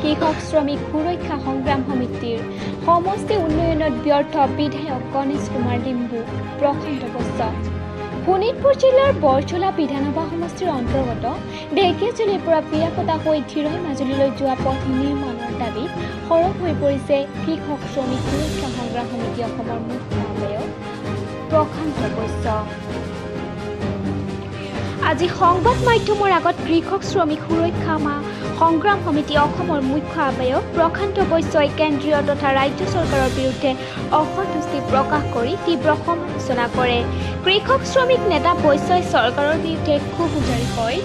কৃষক শ্ৰমিক সুৰক্ষা সংগ্ৰাম সমিতিৰ। সমষ্টি উন্নয়নত ব্যৰ্থ বিধায়ক গণেশ কুমাৰ লিম্বু, প্ৰশান্ত বৈশ্য। শোণিতপুৰ জিলাৰ বৰঝোলা বিধানসভা সমষ্টিৰ অন্তৰ্গত ঢেকীয়াজুলিৰ পৰা পিৰাকটা হৈ ধীৰৈ মাজুলীলৈ যোৱা পথ নিৰ্মাণৰ দাবীত সৰব হৈ পৰিছে কৃষক শ্ৰমিক সুৰক্ষা সংগ্ৰাম সমিতি অসমৰ মুখ্য আহ্বায়ক প্ৰশান্ত বৈশ্য। আজি সংবাদ মাধ্যমৰ আগত কৃষক শ্ৰমিক সুৰক্ষা সংগ্ৰাম সমিতি অসমৰ মুখ্য আহ্বায়ক প্ৰশান্ত বৈশ্যই কেন্দ্ৰীয় তথা ৰাজ্য চৰকাৰৰ বিৰুদ্ধে অসন্তুষ্টি প্ৰকাশ কৰি তীব্ৰ সমালোচনা কৰে। কৃষক শ্ৰমিক নেতা বৈশ্যই চৰকাৰৰ বিৰুদ্ধে ক্ষোভ উজাৰি কয়,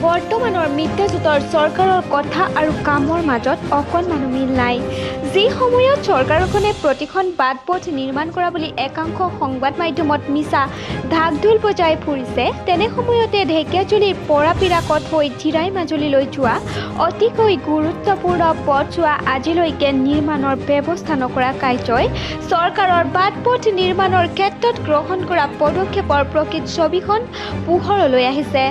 বৰ্তমানৰ মিত্ৰজোঁটৰ চৰকাৰৰ কথা আৰু কামৰ মাজত অকণমানো মিল নাই। যি সময়ত চৰকাৰখনে প্ৰতিখন বাট পথ নিৰ্মাণ কৰা বুলি একাংশ সংবাদ মাধ্যমত মিছা ঢাক ঢোল বজাই ফুৰিছে, তেনে সময়তে ঢেকীয়াজুলিৰ পৰাপিৰাকত হৈ ধীৰাই মাজুলীলৈ যোৱা অতিকৈ গুৰুত্বপূৰ্ণ পথছোৱা আজিলৈকে নিৰ্মাণৰ ব্যৱস্থা নকৰা কাৰ্যই চৰকাৰৰ বাট পথ নিৰ্মাণৰ ক্ষেত্ৰত গ্ৰহণ কৰা পদক্ষেপৰ প্ৰকৃত ছবিখন পোহৰলৈ আহিছে।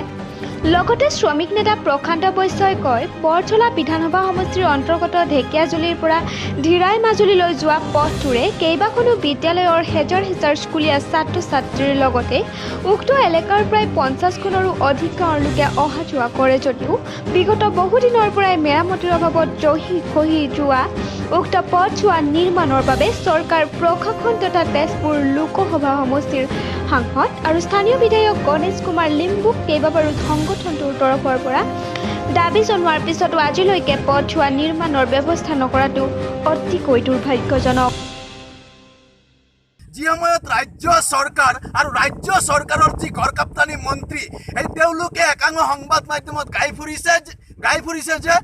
লগতে শ্ৰমিক নেতা প্ৰশান্ত বৈশ্যই কয়, বৰঝোলা বিধানসভা সমষ্টিৰ অন্তৰ্গত ঢেকীয়াজুলিৰ পৰা ধীৰাই মাজুলীলৈ যোৱা পথটোৰে কেইবাখনো বিদ্যালয়ৰ হেজাৰ হেজাৰ স্কুলীয়া ছাত্ৰ ছাত্ৰীৰ লগতে উক্ত এলেকাৰ প্ৰায় 50খনৰো অধিক গাঁৱৰ লোকে অহা যোৱা কৰে যদিও বিগত বহুদিনৰ পৰাই মেৰামতিৰ অভাৱত জহি খহি যোৱা উক্ত পথছোৱা নিৰ্মাণৰ বাবে চৰকাৰ, প্ৰশাসন তথা তেজপুৰ লোকসভা সমষ্টিৰ সাংসদ আৰু স্থানীয় বিধায়ক গণেশ কুমাৰ লিম্বুক কেইবাবাৰো সংগঠনটোৰ তৰফৰ পৰা দাবী জনোৱাৰ পিছতো আজিলৈকে পথছোৱা নিৰ্মাণৰ ব্যৱস্থা নকৰাটো অতিকৈ দুৰ্ভাগ্যজনক। যি সময়ত ৰাজ্য চৰকাৰ আৰু ৰাজ্য চৰকাৰৰ যি গড়কাপ্তানি মন্ত্ৰী, এই তেওঁলোকে একাংশ সংবাদ মাধ্যমত গাই ফুৰিছে যে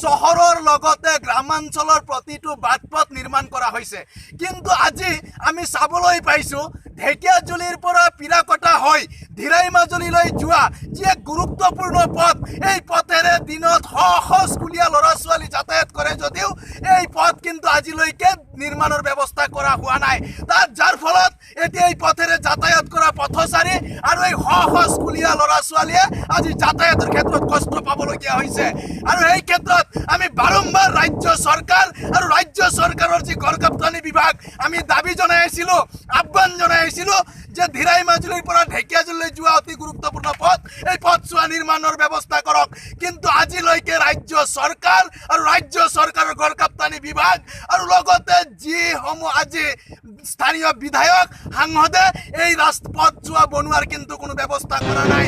চহৰৰ লগতে গ্ৰামাঞ্চলৰ প্ৰতিটো বাট পথ নিৰ্মাণ কৰা হৈছে। কিন্তু আজি আমি চাবলৈ পাইছোঁ, ঢেকীয়াজুলিৰ পৰা পিৰাকটা হৈ ধীৰাই মাজুলীলৈ যোৱা যি এক গুৰুত্বপূৰ্ণ পথ, এই পথেৰে দিনত শ শ স্কুলীয়া ল'ৰা ছোৱালী যাতায়াত কৰে যদিও এই পথ কিন্তু আজিলৈকে নিৰ্মাণৰ ব্যৱস্থা কৰা হোৱা নাই। তাত যাৰ ফলত এতিয়া এই পথেৰে যাতায়াত কৰা পথচাৰী আৰু এই শ শ স্কুলীয়া ল'ৰা ছোৱালীয়ে আজি যাতায়াতৰ ক্ষেত্ৰত কষ্ট পাবলগীয়া হৈছে। আৰু এই ক্ষেত্ৰত আমি বাৰম্বাৰ ৰাজ্য চৰকাৰ আৰু ৰাজ্য চৰকাৰৰ যি গড়কাপ্তানি বিভাগ, আমি দাবী জনাই আহিছিলোঁ, আহ্বান জনাই আহিছিলোঁ যে ধীৰাই মাজুলীৰ পৰা ঢেকীয়াজুলিলৈ যোৱা অতি গুৰুত্বপূৰ্ণ পথ, এই পথছোৱা নিৰ্মাণৰ ব্যৱস্থা কৰক। কিন্তু আজিলৈকে ৰাজ্য চৰকাৰ আৰু ৰাজ্য চৰকাৰৰ গড়কাপ্তানি বিভাগ আৰু লগতে যিসমূহ আজি স্থানীয় বিধায়ক, সাংসদে এই পথছোৱা বনোৱাৰ কিন্তু কোনো ব্যৱস্থা কৰা নাই।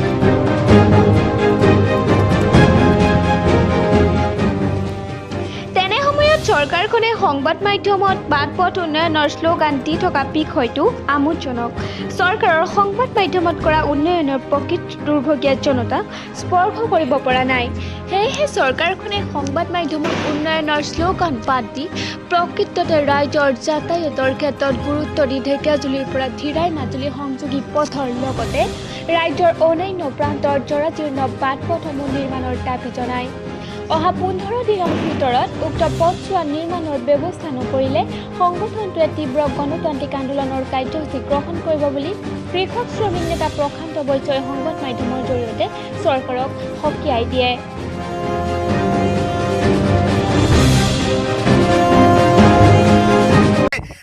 তেনে সময়ত চৰকাৰখনে সংবাদ মাধ্যমত বাট পথ উন্নয়নৰ শ্লোগান দি থকা বিষয়টো আমোদজনক। চৰকাৰৰ সংবাদ মাধ্যমত কৰা উন্নয়নৰ প্ৰকৃত দুৰ্ভগীয়া জনতাক স্পৰ্শ কৰিব পৰা নাই। সেয়েহে চৰকাৰখনে সংবাদ মাধ্যমত উন্নয়নৰ শ্লোগান বাদ দি প্ৰকৃততে ৰাইজৰ যাতায়াতৰ ক্ষেত্ৰত গুৰুত্ব দি ঢেকীয়াজুলিৰ পৰা ধীৰাই মাজুলী সংযোগী পথৰ লগতে ৰাজ্যৰ অন্যান্য প্ৰান্তৰ জৰাজীৰ্ণ বাট পথসমূহ নিৰ্মাণৰ দাবী জনায়। অহা 15 দিনৰ ভিতৰত উক্ত পথছোৱা নিৰ্মাণৰ ব্যৱস্থা নকৰিলে সংগঠনটোৱে তীব্ৰ গণতান্ত্ৰিক আন্দোলনৰ কাৰ্যসূচী গ্ৰহণ কৰিব বুলি কৃষক শ্ৰমিক নেতা প্ৰশান্ত বৈশ্যই সংবাদ মাধ্যমৰ জৰিয়তে চৰকাৰক সকীয়াই দিয়ে।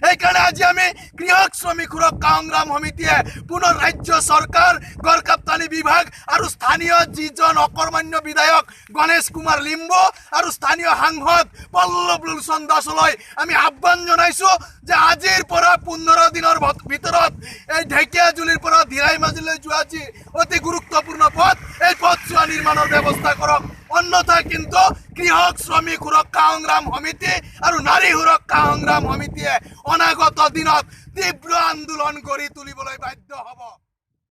সেইকাৰণে আজি আমি কৃষক শ্ৰমিক সুৰক্ষা সংগ্ৰাম সমিতিয়ে পুনৰ ৰাজ্য চৰকাৰ, গড়কাপ্তানি বিভাগ আৰু স্থানীয় যিজন অকৰ্মান্য বিধায়ক গণেশ কুমাৰ লিম্বু আৰু স্থানীয় সাংসদ পল্লৱ লোচন দাসলৈ আমি আহ্বান জনাইছো যে আজিৰ পৰা 15 দিনৰ ভিতৰত এই ঢেকীয়াজুলিৰ পৰা ধীৰাই মাজুলীলৈ যোৱা যি অতি গুৰুত্বপূৰ্ণ পথ, এই পথছোৱা নিৰ্মাণৰ ব্যৱস্থা কৰক। অন্যথা কিন্তু কৃষক শ্ৰমিক সুৰক্ষা সংগ্ৰাম সমিতি আৰু নাৰী সুৰক্ষা সংগ্ৰাম সমিতিয়ে অনাগত দিনত তীব্ৰ আন্দোলন গঢ়ি তুলিবলৈ বাধ্য হ'ব।